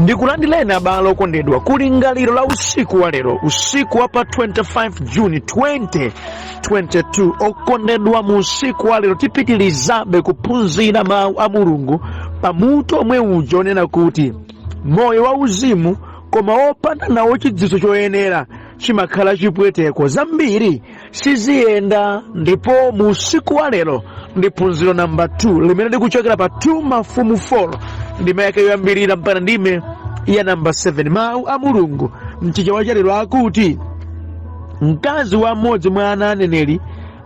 Ndikulandireni abale okondedwa kulingaliro la usiku wa lero, usiku wa pa 25 Juni 2022. Okondedwa, mu usiku wa lero tipitirizabe kuphunzira mawu a Mulungu pa mutu omwe uja onena kuti moyo wa uzimu koma wopanda nawo chidziwitso choyenera chimakhala chipweteko, zambiri siziyenda. Ndipo mu usiku wa lero ndi phunziro namba 2 limene likuchokera pa 2 Mafumu 4 ndime yake yoyambirira mpaka ndime ya namba 7. Mawu a Mulungu mchichewa cha lero akuti, mkazi wa mmodzi mwa ana aneneri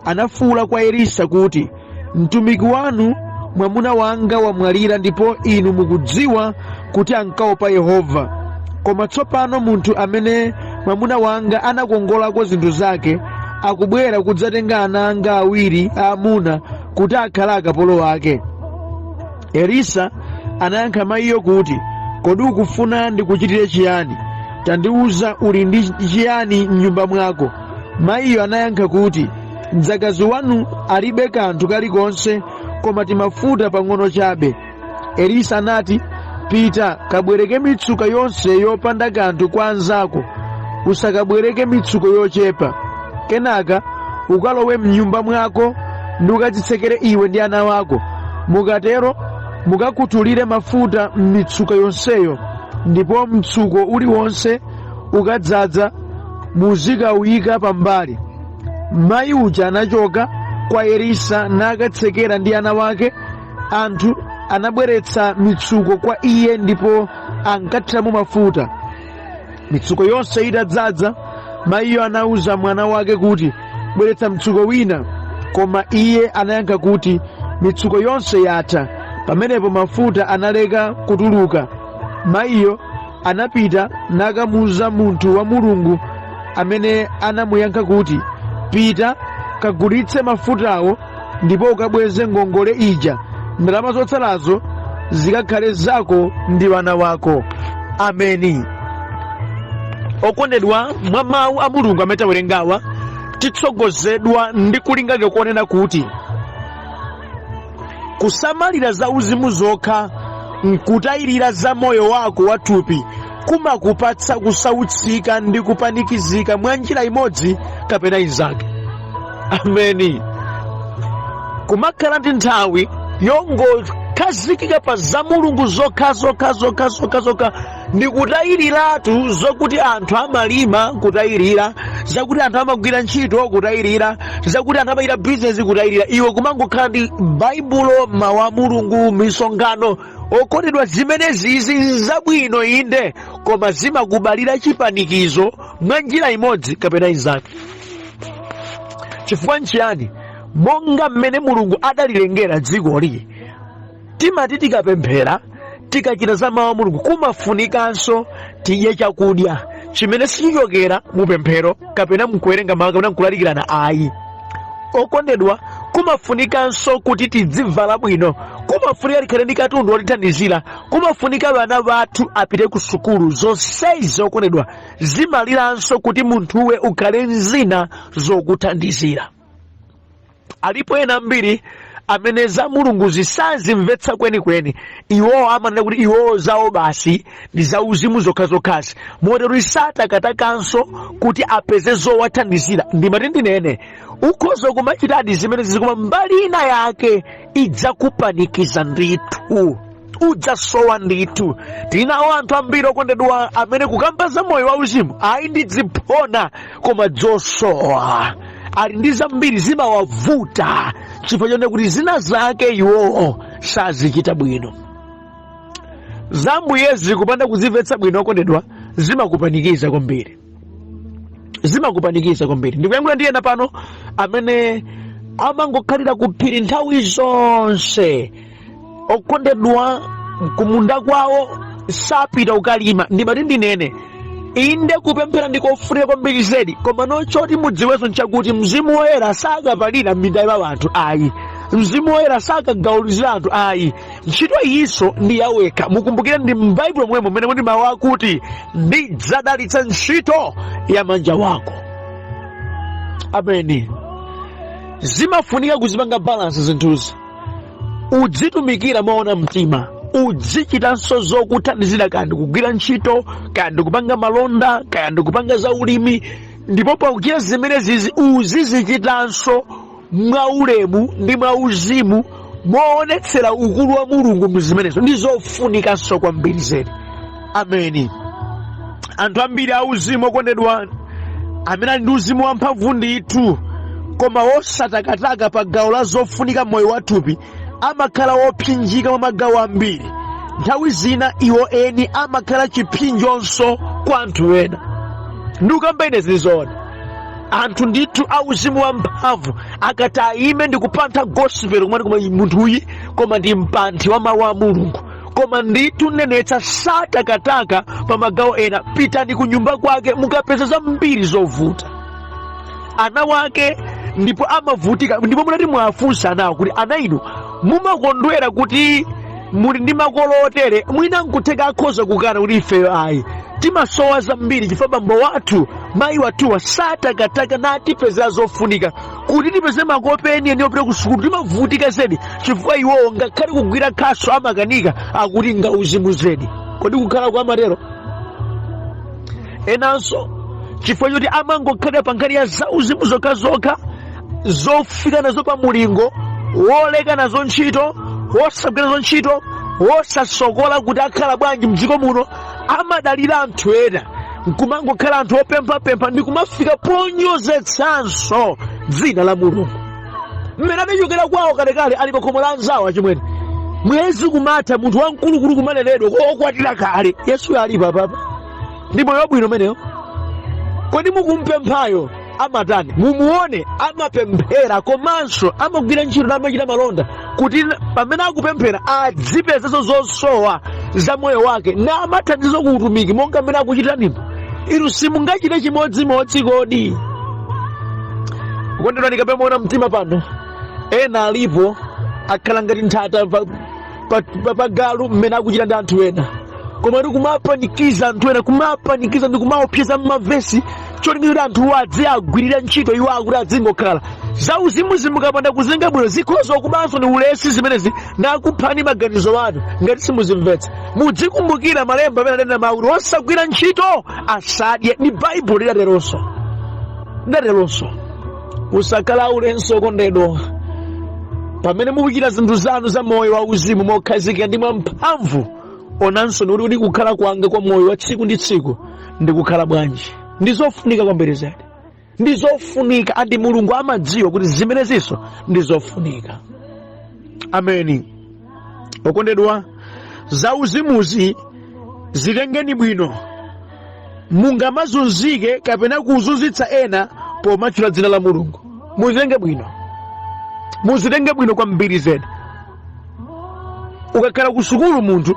anafuwula kwa Elisa kuti, mtumiki wanu mwamuna wanga wamwalira, ndipo inu mukudziwa kuti ankaopa Yehova. Koma tsopano munthu amene mwamuna wanga anakongolako zinthu zake akubwera kudzatenga ana anga awiri aamuna kuti akhale akapolo ake. Elisa anayankha mayiyo kuti, kodi ukufuna ndikuchitire chiyani? Tandiwuza, uli ndi chiyani m'nyumba mwako? Mayiyo anayankha kuti, mdzakazi wanu alibe kanthu kalikonse koma timafuta pang'ono chabe. Elisa anati, pita kabwereke mitsuko yonse yopanda kanthu kwa anzako, usakabwereke mitsuko yochepa. Kenaka ukalowe mnyumba mwako ndi ukadzitsekere iwe ndi ana wako. Mukatero mukakhuthulire mafuta m'mitsuko yonseyo, ndipo mtsuko uliwonse ukadzaza muzikawuyika pambali. Mayi uja anachoka kwa Elisa nakatsekera ndi ana wake. Anthu anabweretsa mitsuko kwa iye ndipo ankathiramo mafuta. Mitsuko yonse itadzaza, mayiyo anauza mwana wake kuti, bweretsa mtsuko wina. Koma iye anayankha kuti, mitsuko yonse yatha. Pamenepo mafuta analeka kutuluka. Mayiyo anapita nakamuuza munthu wa Mulungu, amene anamuyankha kuti, pita kagulitse mafutawo ndipo ukabweze ngongole ija, ndalama zotsalazo zikakhale zako ndi wana wako. Ameni. Okondedwa, mwa mawu a Mulungu amene tawerengawa titsogozedwa ndi kulingalira konena kuti kusamalira za uzimu zokha nkutayirira za moyo wako wathupi kumakupatsa kusautsika ndi kupanikizika mwa njira imodzi kapena inzake. Ameni. Kumakhala ndi nthawi yongokhazikika pa za Mulungu zokha zokha zokha zokha zokha ndi kutayiriratu zokuti anthu amalima, kutayirira zakuti anthu amagwira ntchito, kutayirira zakuti anthu amachita bizinesi, kutayirira iwe kumangokhala ndi Baibulo, mawu a Mulungu, misonkhano. Okondedwa, zimenezizi nzabwino inde, koma zimakubalira chipanikizo mwa njira imodzi kapena inzake. Chifukwa nchiyani? Monga mmene Mulungu adalilengera dzikoli, timati tikapemphera, tikachita za mawu a Mulungu, kumafunikanso tidye chakudya chimene sichichokera mu pemphero kapena mkuwerenga mawu kapena mkulalikirana ayi. Okondedwa, kumafunikanso kuti tidzivala bwino, kumafunika tikhale ndi katundu wotithandizira, kumafunika vana vathu apite ku sukulu. Zonsezi okondedwa zimaliranso kuti munthuwe ukhale nzina zokuthandizira. Alipo ena ambiri amene za Mulungu zisazimvetsa kwenikweni. Iwowo amanena kuti iwowo zawo basi ndi za uzimu zokhazokhazi, motero satakatakanso kuti apeze zowathandizira. Ndimati ndinene, ukhoza kumachitadi zimenezi, koma mbali ina yake idzakupanikiza ndithu, udzasowa ndithu. Tili nawo anthu ambiri okondedwa amene kukamba za moyo wauzimu ayi ndi dziphona, koma dzosowa ali ndi zambiri zimawavuta chifukwa chonena kuti zina zake iwowo sazichita bwino. Za Ambuyezi kupanda kuzimvetsa bwino okondedwa zimakupanikiza kwambiri, zimakupanikiza kwambiri. Ndikuyankhula ndi ena pano amene amangokhalira kuphiri nthawi zonse, okondedwa, kumunda kwawo sapita kukalima. Ndimati ndinene, inde kupemphera ndi kofunika kwambiri zedi, koma nochoti mudziwenso nchakuti Mzimu Woyera sakapalira m'minda ya anthu ayi, Mzimu Woyera sakagaulizira anthu ayi. Ntchito iyinso ndi yawekha. Mukumbukire ndi m'Baibulo momwemo mmene muli mawu akuti ndidzadalitsa ntchito ya manja wako. Ameni. Zimafunika kuzipanga balance zinthuzi. Udzitumikira moona mtima, Uzichitanso zokuthandizira, kaya ndikugwira ntchito, kaya ndikupanga malonda, kaya ndikupanga za ulimi. Ndipo pakuchita zimenezizi uzizichitanso mwaulemu ndi mwauzimu, moonetsera ukulu wa Mulungu muzimenezo. Ndi zofunikanso kwambiri zedi. Ameni. Anthu ambiri auzimu, okondedwa, amene ali ndi uzimu wamphamvu ndithu koma wosatakataka pa gawo la zofunika moyo wathupi, amakhala wopsinjika mwa magawo ambiri. Nthawi zina iwo eni amakhala chipsinjonso kwa anthu ena. Ndikukamba ine zilizoona. Anthu ndithu auzimu wamphamvu akati ayime ndi kupantha gospel, kumati koma munthuyi koma ndi mpanthi wa mawu a Mulungu, koma ndithu nenetsa satakataka pa magawo ena. Pitani ku nyumba kwake, mukapeza zambiri zovuta ana wake, ndipo amavutika. Ndipo munati mwafunsa anawo kuti, "Ana inu, mumakondwera kuti muli ndi makolo otere?" Mwina nkutheka akhoza kukana kuti, "Ifeyo ayi, timasowa zambiri chifukwa bambo wathu, mayi wathuwa satakataka natipezera zofunika kuti tipeze makope enieni opita ku sukulu. Timavutika zedi chifukwa iwowo ngakhale kugwira khasu amakanika, akuti ngauzimu zedi." Kodi kukhala kwa amatero? Enanso chifukwa choti amangokhalira pa nkhani ya zauzimu zokhazokha, zofika nazo pa mulingo woleka nazo ntchito, wosagwira nazo ntchito, wosasokola kuti akhala bwanji mdziko muno, amadalira anthu ena nkumangokhala anthu opemphapempha ndi kumafika ponyozetsanso dzina la Mulungu. Mmene adachokera kwawo kalekale, ali pa khomo la anzawo, achimwene, mwezi kumatha, munthu wamkulukulu kumaneredwa okwatira kale. Yesu alipo apapa? Ndi moyo wabwino umenewo? Kodi mukumpemphayo amatani? Mumuone amapemphera komanso amagwira ntchito namachita malonda, kuti pamene akupemphera adzipezanso zosowa za moyo wake na amathandizo ku utumiki monga mmene akuchitanimo. Inu simungachite chimodzimodzi kodi? Kukondedwa, ndikapemona mtima pano, ena alipo akhala ngati nthata pa galu mmene akuchita ndi anthu ena, koma ndi kumapanikiza anthu ena, kumapanikiza ndi kumaopseza mmavesi, cholinga kuti anthuwo adziagwirira ntchito iwo akuti adzingokhala. Zauzimuzi mukapanda kuzenga bwino zikhoza kubanso ndi ulesi zimenezi nakuphani maganizo anu ngati simuzimvetsa. Mudzikumbukira malemba amene anena mawu kuti osagwira ntchito asadye. Ndi Baibulo lidateronso, lidateronso. Usakhala ulesi, okondedwa. Pamene mukuchita zinthu zanu za moyo wauzimu mokhazikika ndi mwamphamvu, onanso kuti kukhala kwanga kwa moyo wa tsiku ndi tsiku ndikukhala bwanji. Ndi zofunika kwambiri zedi, ndi zofunika, andi Mulungu amadziwa kuti zimenezinso ndi zofunika. Ameni. Okondedwa, zauzimuzi zitengeni bwino. Mungamazunzike kapena kuzunzitsa ena pomatchula dzina la Mulungu. Muzitenge bwino, muzitenge bwino kwambiri zedi. Ukakhala ku sukulu munthu,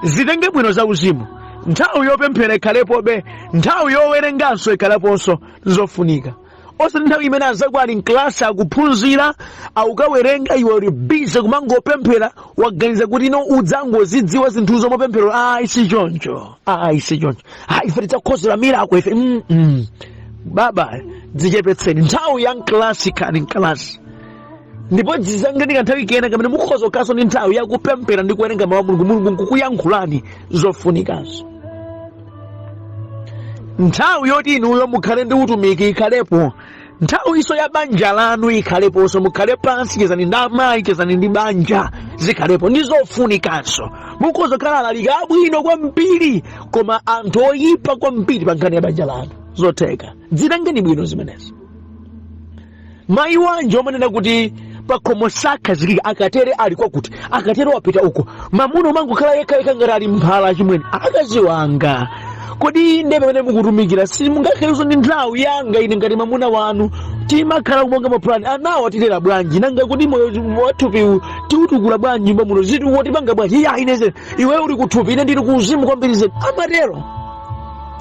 zitenge bwino zauzimu. Nthawi yopemphera ikhalepobe, nthawi yowerenganso ikhaleponso, zofunika. Osati nthawi imene anzako ali mklasi akuphunzira, akukawerenga, iwe uli busy kumangopemphera, waganiza kuti ino udzangozidziwa zinthuzo mapemphero. Ayi, si choncho, ayi, si choncho. Ayi, ife tidzakhozera miracle ife. Baba, dzichepetseni. Nthawi ya mklasi khani mklasi, ndipo dzizangeni kanthawi kena kamene mukhoza kukhalanso ndi nthawi yakupemphera ndi kuwerenga mawu a Mulungu, Mulungu nkukuyankhulani zofunikazo. Nthawi yoti inuyo mukhale ndi utumiki ikhalepo, nthawi iso ya banja lanu ikhaleponso. Mukhale pansi, chezani ndi amayi, chezani ndi banja, zikhalepo, ndi zofunikanso. Mukhoza kukhala alaliki abwino kwambiri koma anthu oyipa kwambiri pa nkhani ya banja lanu, zotheka. Dzitengeni bwino zimenezo. Mayi wanje omanena kuti pakhomo sakhazikika, akatere ali kwakuti, akatere wapita uko, mamuna umangokhala yekhayekha ngati ali mphala. Chimwene, akazi wanga, kodi inde pamene mukutumikira simungakhalenso ndi nthawi yanga ine ngati mamuna wanu? Timakhala kumonga mapulani anawa, tilera bwanji? Nanga kuti moyo wathupi tiutukula bwanji? Nyumba muno zitukuko tipanga bwanji? Iya, ineze iwe uli kuthupi, ine ndili kuuzimu kwambiri zedi. Amatero,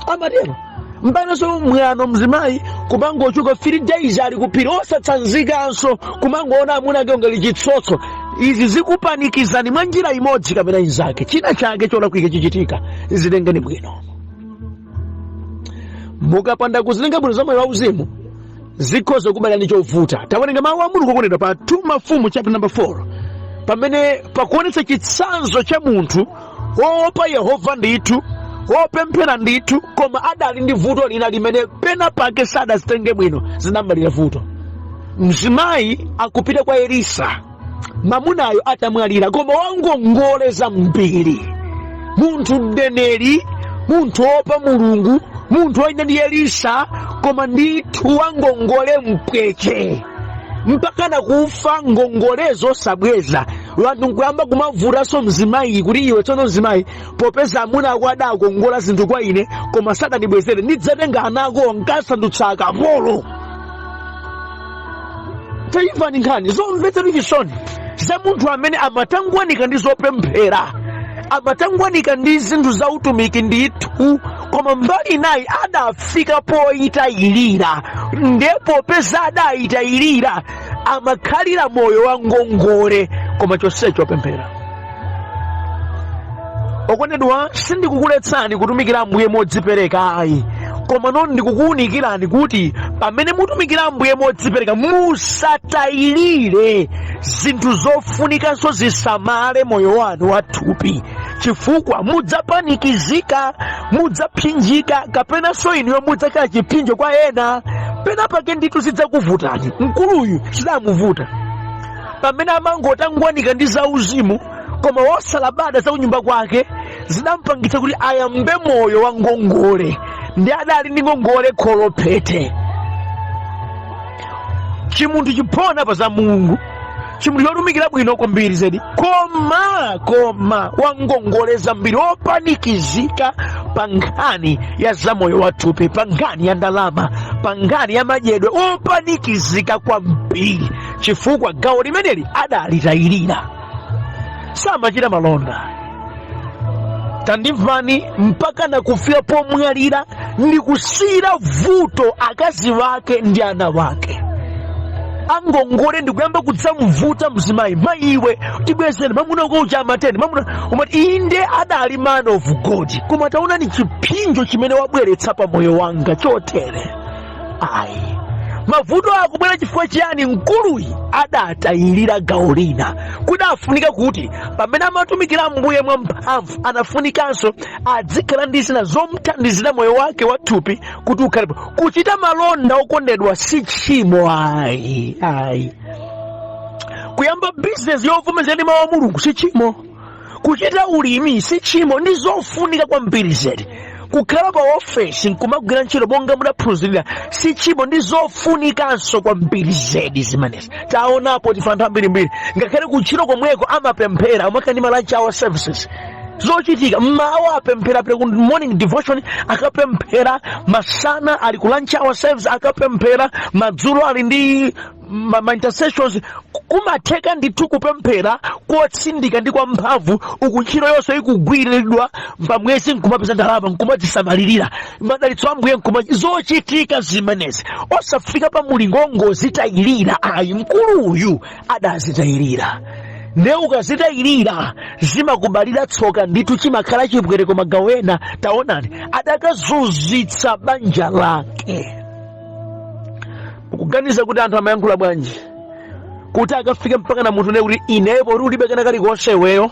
amatero mpananso mwano mzimayi kumangochoka 3 days ali kuphiri, osatsanzikanso, kumangoona amuna ake ngati chitsotso. Izi zikupanikizani mwa njira imodzi kapena inzake, china chake cholakwika chichitika. Zitengeni bwino. Mukapanda kuzitenga bwino za moyo wauzimu, zikhoza kubala ndi chovuta. Tawerenga mawu a Mulungu, okondedwa, pa 2 Mafumu chapter number 4. Pamene pakuonetsa chitsanzo cha munthu woopa Yehova ndithu, wopemphera ndithu, koma adali ndi vuto lina limene pena pake sadazitenge bwino, zinambalira vuto. Mzimayi akupita kwa Elisa mamunayo atamwalira, koma wangongole zambiri. Munthu mneneri, munthu wopa Mulungu, munthu woyenda ndi Elisa, koma ndithu wangongole mpweche mpaka nakufa, ngongolezo osabweza. Wanthu nkuyamba kumavutanso mzimayi kuti, "Iwe tsono mzimayi, popeza amuna ako adakongola zinthu kwa ine koma sadandibwezere, ndidzatenga ana ako nkasandutsa akapolo." Taimvani nkhani zomvetsa chisoni za munthu amene amatangwanika ndi zopemphera, amatangwanika ndi zinthu za utumiki ndithu, koma mbali inayi adafika poyitayirira. Ndiye popeza adayitayirira, amakhalira moyo wa ngongole, koma chonsecho opemphera. Okondedwa, sindikukuletsani kutumikira Ambuye modzipereka ayi, koma no, ndikukuwunikirani kuti pamene mutumikira Ambuye modzipereka, musatayirire zinthu zofunikanso zisamale moyo wanu wathupi, chifukwa mudzapanikizika, mudzapsinjika, kapenanso inuyo mudzakhala chipsinjo kwa ena. Pena pake ndithu zidzakuvutani. Mkuluyu zidamuvuta pamene amangotangwanika ndi zauzimu koma wosalabada za kunyumba kwake. Zidampangitsa kuti ayambe moyo wa ngongole, ndi adali ndi ngongole kholophete. Chimunthu chiphona pa za Mulungu, chimunthu chotumikira bwino kwambiri zedi, koma wangongole zambiri, wopanikizika pa nkhani ya zamoyo wathupi, pa nkhani ya ndalama, pa nkhani ya madyedwe, wopanikizika kwambiri chifukwa gawo limeneli adalitayirira, samachita malonda. Tandimvani, mpaka nakufika pomwalira ndi kusiyira vuto akazi wake ndi ana wake angongole, ndikuyamba kudzamvuta mzimayi, "Mayiwe, tibwezere, mamuna wako uja amatene mamuna umati." Inde, adali man of God, koma taonani chipsinjo chimene wabweretsa pa moyo wanga chotere. Ayi, mavuto akubwera chifukwa chiyani? Mkuluyi adatayirira gawo lina. Kudafunika kuti pamene amatumikira Mbuye mwamphamvu, anafunikanso adzikhala ndi zina zomthandizira moyo wake wathupi kuti ukhalepo. Kuchita malonda, okondedwa, si tchimo ayi, ayi. Kuyamba bizinesi yovomerezeka ndi mawu a Mulungu si tchimo. Kuchita ulimi si tchimo, ndi zofunika kwambiri zedi. Kukhala pa ofesi nkumagwira ntchito monga mudaphunzirira si tchimo, ndi zofunikanso kwambiri zedi zimenezi. Taonapo tife anthu ambirimbiri, ngakhale kuntchito komweko amapemphera, amakhala ndi ma lunch hour services zochitika. Mmawa apemphera, apita ku morning devotion akapemphera, masana ali ku lunch hour service akapemphera, madzulo ali ndi ma intercessions. Kumatheka ndithu kupemphera kotsindika ndi kwa mphamvu uku ntchito yonse ikugwiridwa, pamwezi nkumapeza ndalama, nkumadzisamalirira, madalitso a Mbuye nkuma zochitika zimenezi, osafika pa mulingo ongozitayirira ayi. Mkuluyu adazitayirira. Nde ukazitayirira zimakubalira tsoka ndithu, chimakhala chipwereko magawo ena. Taonani, adakazunzitsa banja lake. Mukuganiza kuti anthu amayankhula bwanji kuti akafike mpaka na munthu ne kuti, "Inepo kuti ulibe kena kalikonse iweyo,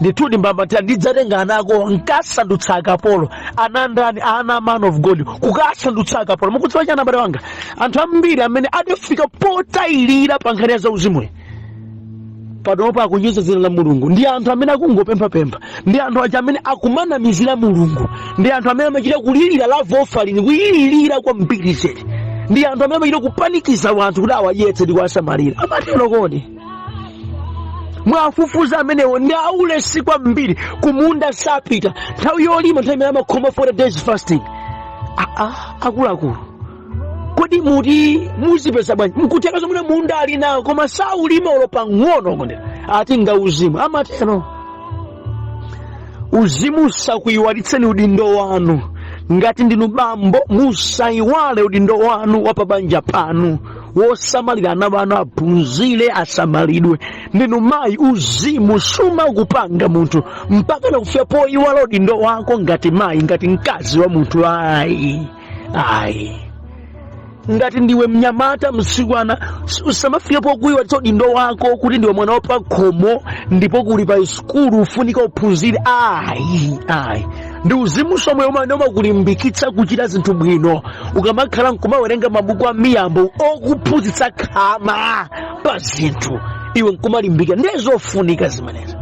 ndithudi mbambatira, ndidzatenga ana ako nkasandutsa akapolo"? Ana ndani? Ana man of God kukasandutsa akapolo. Mukudziwa chani, abale wanga? Anthu ambiri amene adafika potayirira pa nkhani ya zauzimuyi panopo akunyoza dzina la Mulungu. Ndi anthu amene akungopemphapempha, ndi anthu aja amene akumanamizira Mulungu, ndi anthu amene amachita kulirira love offering, kuyilirira kwambiri zedi, ndi anthu amene amachita kupanikiza wanthu kuti awadyetse ndi kuwasamalira. Amatero kodi? Mwafufuza, amenewo ndi aulesi kwambiri. Kumunda sapita nthawi yolima, nthawi imene amakhoma 40 days fasting. Aa, akuluakulu, kodi muti muzipeza bwanji? Mkutheka zomwe munda ali nawo koma saulima olo pang'ono. Kondera ati ngauzimu, amatero. Uzimu usakuyiwalitseni udindo wanu. Ngati ndinu bambo, musayiwale udindo wanu wa pabanja panu wosamalira ana wanu, aphunzire, asamalidwe. Ndinu mayi, uzimu sumakupanga munthu mpaka nakufika poyiwala udindo wako ngati mayi, ngati mkazi wa munthu. Ayi, ayi. Ngati ndiwe mnyamata, mtsikana, usamafike pokuiwalitsa udindo wako kuti ndiwe mwana wapakhomo ndipo kuli pa sukulu, ufunika uphunzire. Ayi, ayi, ndi uzimu somwe umene umakulimbikitsa kuchita zinthu bwino. Ukamakhala nkumawerenga mabuku a miyambo okuphunzitsa khama pa zinthu, iwe nkumalimbikira, ndiye zofunika zimenezi.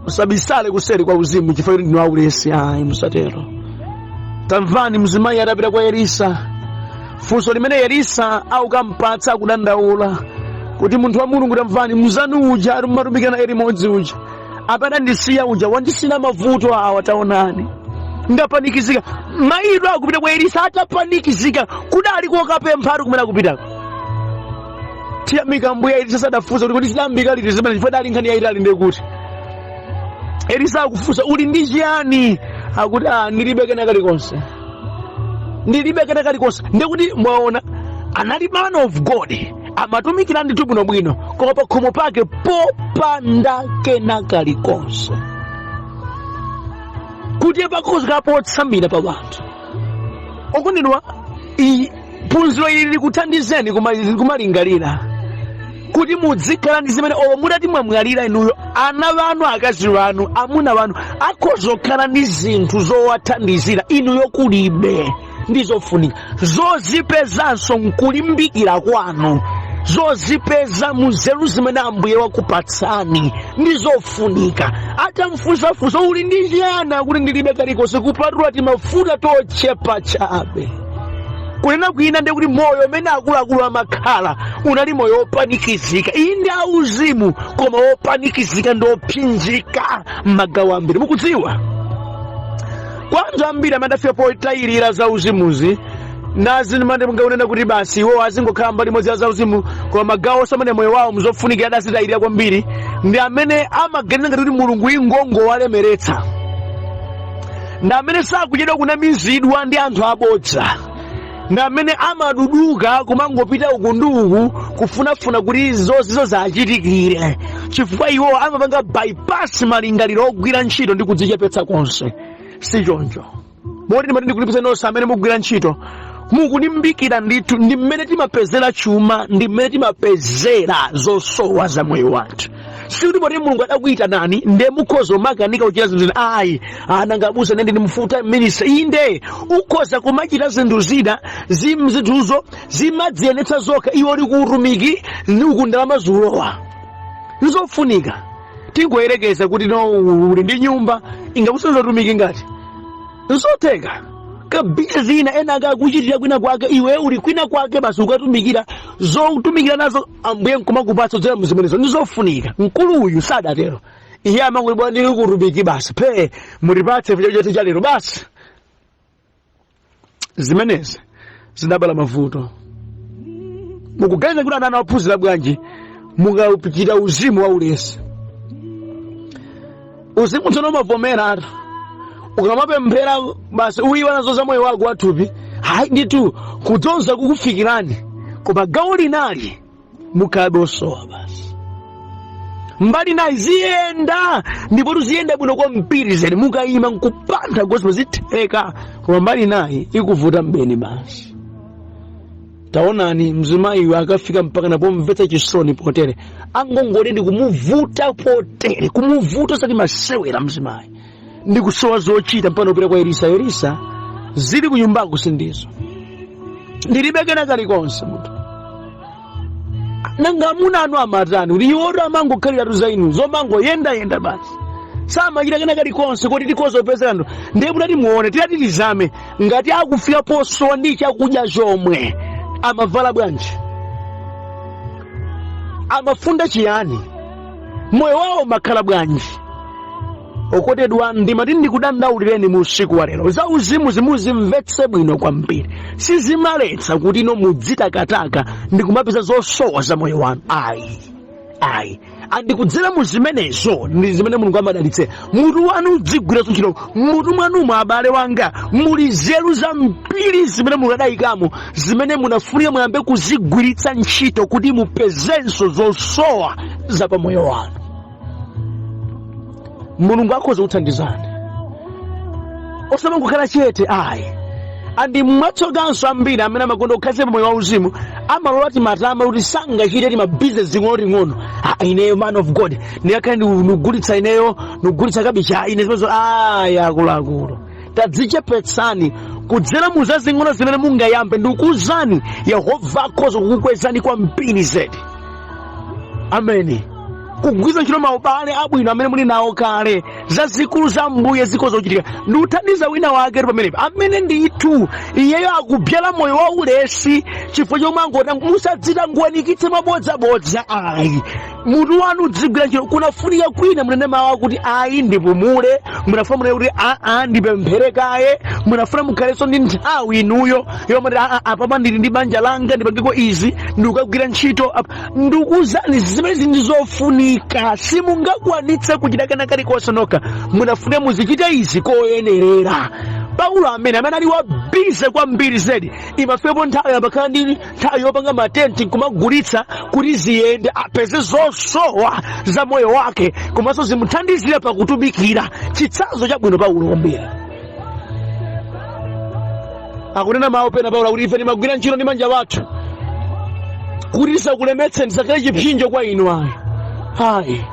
Usabisale kuseri kwa uzimu chifukwa kuti ndinu aulesi. Ayi, musatero. Tamvani, mzimayi atapita kwa Elisa, funso limene Elisa akukampatsa, akudandaula kuti, "Munthu wa Mulungu, tamvani, mzanu uja ali mumatumikana naye limodzi uja apadandisiya uja, wandisina mavuto awa, taonani, ndapanikizika." Mayido akupita kwa Elisa atapanikizika, kudali kokapempha ali kumene akupitako. Tiyamika Mbuya, Elisa sadafunsa kuti, "Kodi zidayambika liti zimene?" Chifukwa dali nkhani yayitali. Ndekuti Elisa akufunsa, "Uli ndi chiyani?" Akuti, "Ah, ndilibe kena kalikonse, ndilibe kena kalikonse." Ndekuti mwaona, anali man of God, amatumikira ndithu bwinobwino, koma pakhomo pake popanda kena kalikonse kuti pakhoza potsamira pa wanthu. Okondedwa, phunziro ili likuthandizeni kumalingalira kuti muzikhala ndi zimene olo mutati mwamwalira inuyo, ana vanu, akazi vanu, amuna vanu akhoza kukhala ndi zinthu zowathandizira inuyo kulibe. Ndi zofunika zozipezanso nkulimbikira kwanu, zozipeza munzeru zimene Ambuye wakupatsani, ndi zofunika. Atamfunsafunsa, "Uli ndi chiyani?" Akuti, "Ndilibe kalikonse kupatula timafuta tochepa chabe." Kunena kwina, ndiye kuti moyo umene akuluakulu amakhala unali moyo wopanikizika. Inde auzimu, koma wopanikizika ndi opsinjika m'magawo ambiri. Mukudziwa, kwa anthu ambiri amene adafika potayirira za uzimuzi nazinmangaunena kuti basi, iwo azingokhala mbali imodzi ya zauzimu, koma magawo osamene moyo wawo mzofunikira adazitayirira kwambiri, ndi amene amaganiza ngati kuti Mulungu ingongowalemeretsa, ndi amene sakuchedwa kunamizidwa ndi anthu abodza, ndi amene amaduduka kumangopita uku ndi uku kufunafuna kuti zozizo zachitikire, chifukwa iwo amapanga bypass malingaliro ogwira ntchito ndi kudzichepetsa konse. Si choncho? Moti ndimati ndikulimbikitsa nonse amene mukugwira ntchito, mukulimbikira ndithu, ndi mmene timapezera chuma, ndi mmene timapezera zosowa za moyo wathu. Sikuti poti Mulungu adakuyitanani ndiye mukhoza kumakanika kuchita zinthu zina, ayi. Ananga abusa, ine ndili full time ministry. Inde, ukhoza kumachita zinthu zina, zinthuzo zimadziyenetsa zokha. Iwe uli ku utumiki ndi uku ndalama zulowa, nzofunika. Tingoyerekeza kuti no, uli ndi nyumba, ingakusenza utumiki ngati nzotheka kabisa. Zina ena akakuchitira kwina kwake, iwe uli kwina kwake, basi ukatumikira zotumikira nazo, Ambuye nkumakupatsa kudzera muzimenezo, ndizofunika. Mkulu uyu sadatero. Iye amangoti, "Bwana, ndili kutumiki basi, phe mutipatse chakudya cha lero basi." Zimenezi zidabala mavuto. Mukuganiza kuti ana anawaphunzira bwanji mukachita uzimu wa ulesi? Uzimu tsono umavomera atu, ukamapemphera basi uyiwa nazo za moyo wako wathupi. Hayi ndithu, kudzonza kukufikirani, koma gawo linali mukhalabe osowa basi. Mbali nayi ziyenda, ndipo tuziyenda bwino kwambiri zedi, mukayima nkupantha gospel zitheka, koma mbali nayi ikuvuta mbeni basi. Taonani, mzimayiyo akafika mpaka napomvetsa chisoni potere, angongole ndi kumuvuta potere, kumuvuta osati masewera. Mzimayi ndi kusowa zochita mpaka kupita kwa Elisa. "Elisa, zili kunyumbako sindizo, ndilibe kena kalikonse." "Munthu, nanga amuna anu amatani?" Kuti iwoto amangokhaliratu za inu zomangoyendayenda basi, samachita kena kalikonse kuti tikhoza kupeza kanthu. Ndiye mutati muone, tiyati tizame, ngati akufika posowa ndi chakudya chomwe, amavala bwanji? Amafunda chiyani? Moyo wawo umakhala bwanji? Okondedwa, ndimati ndikudandaulireni mu usiku wa lero, za uzimu zimuzimvetse bwino kwambiri. Sizimaletsa kuti ino mudzitakataka ndi kumapeza zosowa za moyo wanu, ayi, ayi. Andikudzera mu zimenezo ndi zimene Mulungu amadalitse mutu wanu udzigwira ntchito. Mutu mwanumo, abale wanga, muli nzeru zambiri zimene Mulungu adayikamo, zimene munafunika muyambe kuzigwiritsa ntchito kuti mupezenso zosowa za pamoyo wanu. Mulungu akhoza kuthandizani, osamangokhala chete, ayi. And mwatsokanso ambiri amene amakonda kukhazika moyo wauzimu amalola timatama kuti sangachite timabizinesi ting'onoting'ono. Ah, ineyo man of God ndikakhale ndikugulitsa, ineyo ndikugulitsa kabicha, ine zimenezo aya. Akuluakulu, tadzichepetsani kudzera mu zazing'ono zimene mungayambe. Ndikuwuzani, Yehova akhoza kukukwezani kwambiri zedi. Ameni. Kugwiritsa ntchito maubale abwino amene muli nawo kale, zazikulu za Mbuye zikhoza kuchitika ndikuthandiza wina wake pamenepo amene ndithu iyeyo akubyala moyo wa ulesi chifukwa chomwe angota. Musadzitangwanikitse mabodzabodza, ayi. Mutu wanu udzigwira ntchito. Kunafunika kwina munene mawu akuti ayi, ndipumule. Munafuna munene kuti aa, ndipemphere kaye. Munafuna mukhalenso ndi nthawi inuyo yomwe aa, apapa ndili ndi banja langa, ndipangeko izi, ndikukagwira ntchito apa. Ndikuwuzani, zimenezi ndi zofunika. Simungakwanitse kuchita kena kalikonse nokha. Munafuna muzichita izi koyenerera. Paulo amene ali wa busy kwambiri zedi, imafikapo nthawi amakhala ndi nthawi yopanga matenti nkumagulitsa kuti ziyende, apeze zosowa za moyo wake komanso zimuthandizire pakutumikira. Chitsanzo chabwino Paulo kwambiri. Akunena mawu pena Paulo akuti ife timagwira ntchito ndi manja wathu kuti tisakulemetseni, tisakhale chipsinjo kwa inu. Ayi, ayi,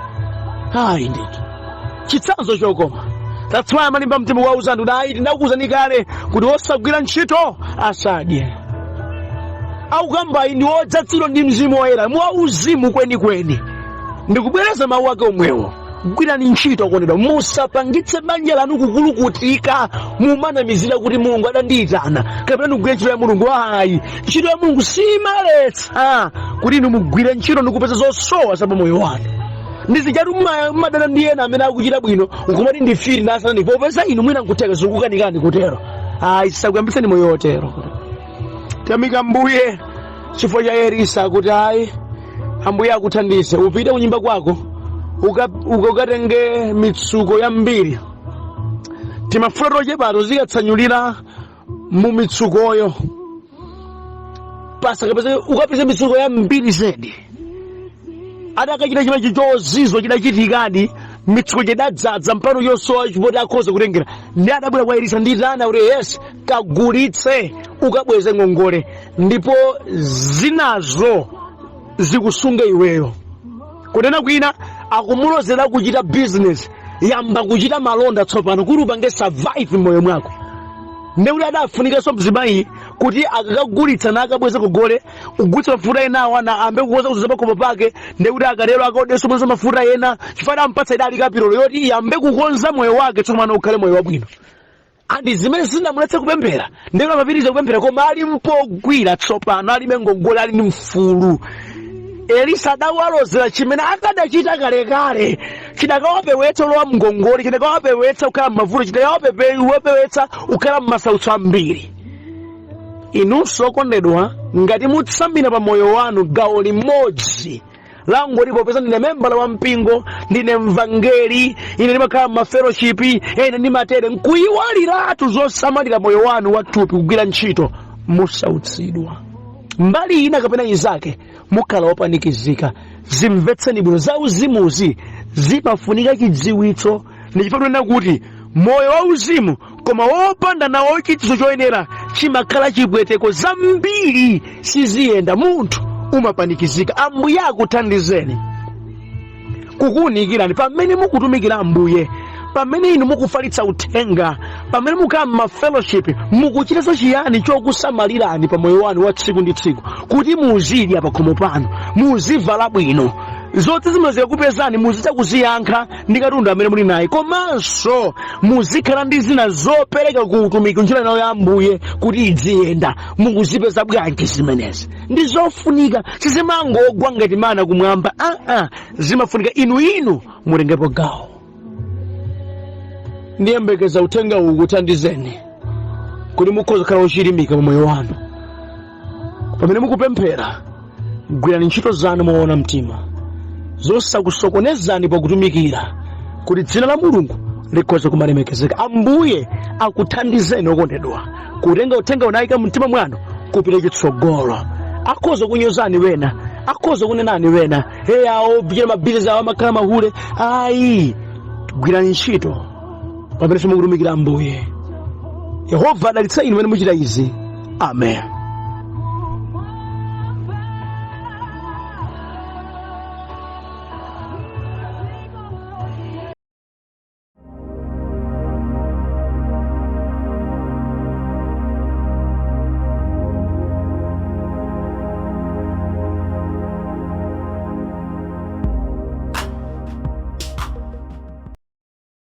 ayi ndithu, chitsanzo chokoma. That's why amalimba mtima kuwauza anthu kuti ayi, tinakuwuzani kale kuti osagwira ntchito asadye. Akukambayi ndi wodzazidwa ndi Mzimu Woyera mwauzimu kwenikweni. Ndikubwereza mawu ake omwewo: gwirani ntchito okondedwa. Musapangitse banja lanu kukulukutika mumanamizira kuti Mulungu adandiyitana kapena ndikugwira ntchito ya Mulungu. Ayi, ntchito ya Mulungu simaletsa kuti inu mugwire ntchito ndikupeza zosowa za pamoyo wanu. Ndizichatu mmadana ndi ena amene akuchita bwino nkumati ndifiri ndasana, popeza inu mwina nkutheka zikukanikani kutero. Ayi, sisakuyambitseni moyo wotero. Tiyamika Mbuye chifukwa cha Elisa kuti ayi, Ambuye akuthandize, upite kunyumba kwako ukatenge mitsuko yambiri, timafuta tochepato zikatsanyulira mu mitsukoyo pasakapeze, ukapeze mitsuko yambiri zedi. Adakachita chimenechi, chozizwa chidachitikadi, mitsuko chidadzaza mpano yosowa chipoti akhoza kutengera. Ndi adabwera kwa Elisa nditana kuti yes, kagulitse ukabweze ngongole ndipo zinazo zikusunge iweyo. Kunena kwina, akumulozera kuchita business, yamba kuchita malonda tsopano kuti upange survive m'moyo mwako. Ndekuti adafunikanso mzimayi kuti akakagulitsa nakabweza kugole, kugulitsa mafuta enawo ana ambe kukoza kuzoza pakhomo pake. Ndekuti akatero akaodenso bweza mafuta ena, chifukwa adampatsa idali kapitolo yoti iyambe kukonza moyo wake tsopano ukhale moyo wabwino. And zimene zinamuletse kupemphera, ndekuti amapitiriza kupemphera koma ali mpogwira tsopano, alibe ngongole, ali ndi mfulu. Elisa adawalozera chimene akadachita kalekale chidakawapewetsa ulowa mngongole, chidakawapewetsa kukhala m'mavuto, chidakawapewetsa kukhala m'masautso ambiri. Inunso okondedwa, ngati mutsamira pa moyo wanu gawo limodzi langoti popeza ndine membala wa mpingo, ndine mvangeli, ine ndimakhala m'mafellowship, ine ndimatere, nkuyiwaliratu zosamalira moyo wanu wathupi, kugwira ntchito, musautsidwa mbali ina kapena inzake, mukhala wopanikizika. Zimvetseni bwino, zauzimuzi zimafunika chidziwitso. Ndichifukwa tinena kuti moyo wauzimu koma wopanda nawo chidziwitso choyenera chimakhala chipweteko, zambiri siziyenda, munthu umapanikizika. Ambuye akuthandizeni kukuwunikirani pamene mukutumikira Ambuye, pamene inu mukufalitsa uthenga, pamene mukhala m'mafellowship, mukuchitanso chiyani chokusamalirani pa moyo wanu wa tsiku ndi tsiku kuti muzidya pakhomo panu, muzivala bwino, zoti zimene kupezani muzitha kuziyankha ndi katundu amene muli naye, komanso muzikhala ndi zina zopereka ku utumiki, ntchito nayo ya Ambuye kuti idziyenda. Mukuzipeza bwanji zimenezi? Ndi zofunika, sizimangogwa ngati mana kumwamba. Aa, zimafunika inu mutengepo gawo. Ndiyembekeza uthenga uwu kuthandizeni kuti mukhoza kukhala ochilimika pa moyo wanu. Pamene mukupemphera, gwirani ntchito zanu moona mtima zosakusokonezani pakutumikira kuti dzina la Mulungu likhoza kumalemekezeka. Ambuye akuthandizeni okondedwa kutenga uthenga unayika mumtima mwanu kupita chitsogolo. Akhoza kunyozani wena, akhoza kunenani wena, hey, awo ochita mabizinesi awo amakhala mahule. Ayi, gwirani ntchito pamene simukutumikira Ambuye. Yehova adalitse inu mene muchita izi. Amen.